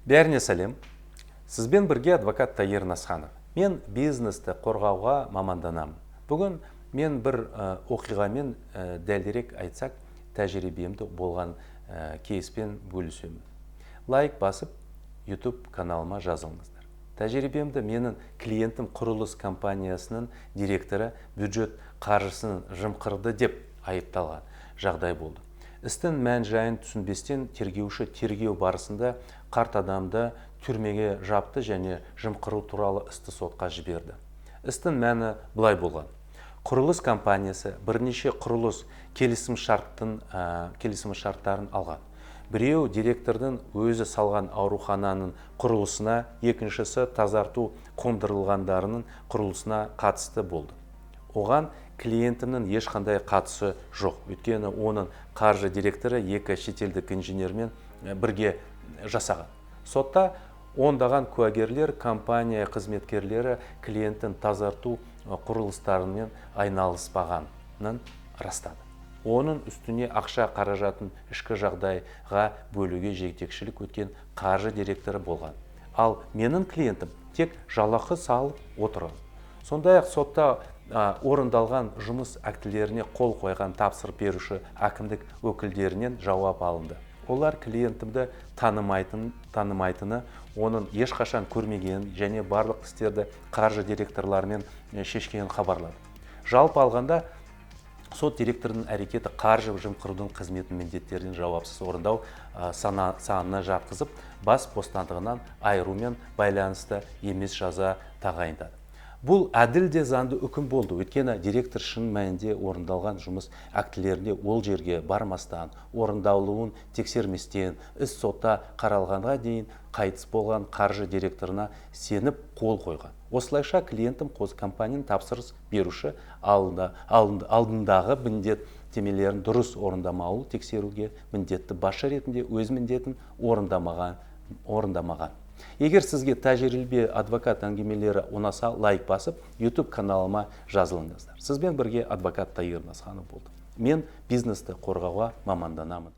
Бәріне сәлем. Сізбен бірге адвокат Таир Насханов. Мен бизнесті қорғауға маманданамын. Бүгін мен бір оқиғамен, дәлірек айтсақ, тәжірибемді болған кейспен бөлісемін. Лайк басып, YouTube каналыма жазылыңыздар. Тәжірибемді менің клиентім құрылыс компаниясының директоры бюджет қаржысын жымқырды деп айыпталған жағдай болды. Істің мән-жайын түсінбестен тергеуші тергеу барысында қарт адамды түрмеге жапты және жымқыру туралы істі сотқа жіберді. Істің мәні былай болған. Құрылыс компаниясы бірнеше құрылыс келісім шарттарын алған. Біреу директордың өзі салған аурухананың құрылысына, екіншісі тазарту қондырылғандарының құрылысына қатысты болды. Оған клиентімнің ешқандай қатысы жоқ. Өйткені оның қаржы директоры екі шетелдік инженермен бірге жасаған. Сотта ондаған куәгерлер, компания қызметкерлері клиенттің тазарту құрылыстарымен айналыспағанын растады. Оның үстіне ақша қаражатын ішкі жағдайға бөлуге жетекшілік өткен қаржы директоры болған. Ал менің клиентім тек жалақы салып отырған. Сондай-ақ сотта орындалған жұмыс актілеріне қол қойған тапсырыс беруші әкімдік өкілдерінен жауап алынды. Олар клиентімді танымайтыны, оның ешқашан көрмегенін және барлық істерді қаржы директорларымен шешкенін хабарлады. Жалпы алғанда, сот директорының әрекеті қаржы жымқырудың қызметін міндеттерін жауапсыз орындау санына жатқызып, бас бостандығынан айырумен байланысты емес жаза тағайындады. Бұл әділ де заңды үкім болды. Өйткені директор шын мәнінде орындалған жұмыс актілерінде ол жерге бармастан, орындалуын тексерместен, іс сотта қаралғанға дейін қайтыс болған қаржы директорына сеніп қол қойған. Осылайша клиентім қос компанияның тапсырыс беруші алдындағы міндеттемелерін дұрыс орындамауын тексеруге міндетті басшы ретінде өз міндетін орындамаған. Егер сізге тәжірибе адвокат әңгімелері ұнаса, лайк басып, YouTube каналыма жазылыңыздар. Сізбен бірге адвокат Таир Насханов болды. Мен бизнесті қорғауға маманданамын.